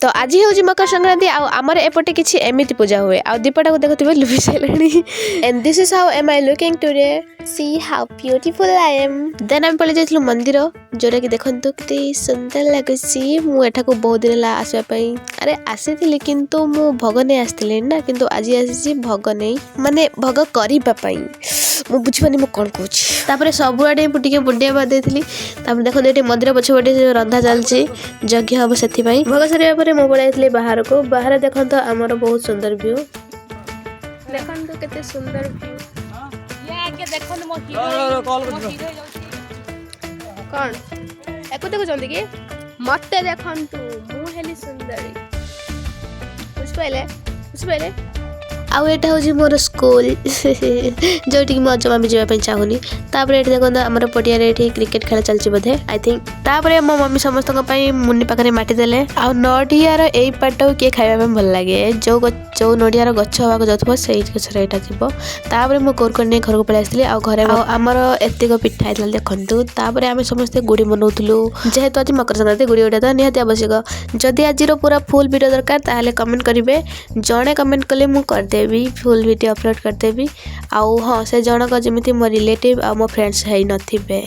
ତ ଆଜି ହେଉଛି ମକର ସଂକ୍ରାନ୍ତି ଆଉ ଆମର ଏପଟେ କିଛି ଏମିତି ପୂଜା ହୁଏ। ଆଉ ଦୀପଟାକୁ ଦେଖୁଥିବେ, ଲିଭି ସାରିଲାଣି। And this is how am I looking today. See how beautiful I am. Then ଆମେ ପଳେଇ ଯାଇଥିଲୁ ମନ୍ଦିର, ଯୋଉଟାକି ଦେଖନ୍ତୁ କେତେ ସୁନ୍ଦର ଲାଗୁଛି। ମୁଁ ଏଠାକୁ ବହୁତ ଦିନ ହେଲା ଆସିବା ପାଇଁ, ଆରେ ଆସିଥିଲି, କିନ୍ତୁ ମୁଁ ଭୋଗ ନେଇ ଆସିଥିଲି ନା। କିନ୍ତୁ ଆଜି ଆସିଛି ଭୋଗ ନେଇ, ମାନେ ଭୋଗ କରିବା ପାଇଁ। ମୁଁ ବୁଝିପାରୁନି ମୁଁ କ'ଣ କହୁଛି। ତାପରେ ସବୁଆଡ଼େ ମୁଁ ଟିକେ ମୁଣ୍ଡିଆ ମାରି ଦେଇଥିଲି। ତାପରେ ଦେଖନ୍ତୁ, ଏଠି ମନ୍ଦିର ପଛପଟେ ଯୋଉ ରନ୍ଧା ଚାଲିଛି, ଯଜ୍ଞ ହବ ସେଥିପାଇଁ। ଭୋଗ ସରିବା ପରେ ମୁଁ ପଳେଇ ଯାଇଥିଲି ବାହାରକୁ। ବାହାରେ ଦେଖନ୍ତୁ, ଆମର ବହୁତ ସୁନ୍ଦର ଭ୍ୟୁ। ଦେଖନ୍ତୁ କେତେ ସୁନ୍ଦର ଭ୍ୟୁ। ଆଜ୍ଞା, ଦେଖନ୍ତୁ ମୋ ହିରୋ, ମୋ ହିରୋ ଯାଉଛି। କ'ଣ ୟାକୁ ଦେଖୁଛନ୍ତି କି? ମତେ ଦେଖନ୍ତୁ, ମୁଁ ହେଲି ସୁନ୍ଦରୀ। ବୁଝିପାରିଲେ? ବୁଝିପାରିଲେ? ଆଉ ଏଇଟା ହେଉଛି ମୋର ସ୍କୁଲ, ଯେଉଁଠିକି ମୁଁ ଜମା ବି ଯିବା ପାଇଁ ଚାହୁଁନି। ତାପରେ ଏଠି ଦେଖନ୍ତୁ, ଆମର ପଡ଼ିଆରେ ଏଠି କ୍ରିକେଟ ଖେଳ ଚାଲିଛି ବୋଧେ, I think. ତାପରେ ମୋ ମମି ସମସ୍ତଙ୍କ ପାଇଁ ମୁନି ପାଖରେ ମାଟି ଦେଲେ। ଆଉ ନଡ଼ିଆର ଏଇ ପାର୍ଟଟାକୁ କିଏ ଖାଇବା ପାଇଁ ଭଲ ଲାଗେ? ଯେଉଁ ନଡ଼ିଆର ଗଛ ହେବାକୁ ଯାଉଥିବ, ସେଇ ଗଛରେ ଏଇଟା ଥିବ। ତାପରେ ମୁଁ କୋରକୋ ନେଇ ଘରକୁ ପଳେଇ ଆସିଥିଲି। ଆଉ ଘରେ ଆଉ ଆମର ଏତିକ ପିଠା ହେଇଥିଲା, ଦେଖନ୍ତୁ। ତାପରେ ଆମେ ସମସ୍ତେ ଗୁଡ଼ି ବନଉଥିଲୁ। ଯେହେତୁ ଆଜି ମକର ସଂକ୍ରାନ୍ତି, ଗୁଡ଼ି ଉଡ଼ିବା ତ ନିହାତି ଆବଶ୍ୟକ। ଯଦି ଆଜିର ପୁରା ଫୁଲ୍ ଭିଡ଼ିଓ ଦରକାର, ତାହେଲେ କମେଣ୍ଟ କରିବେ। ଜଣେ କମେଣ୍ଟ କଲେ ମୁଁ କରିଦେବି, ଫୁଲ୍ ଭିଡ଼ିଓ ଅପଲୋଡ଼ କରିଦେବି। ଆଉ ହଁ, ସେ ଜଣକ ଯେମିତି ମୋ ରିଲେଟିଭ୍ ଆଉ ମୋ ଫ୍ରେଣ୍ଡସ୍ ହେଇନଥିବେ।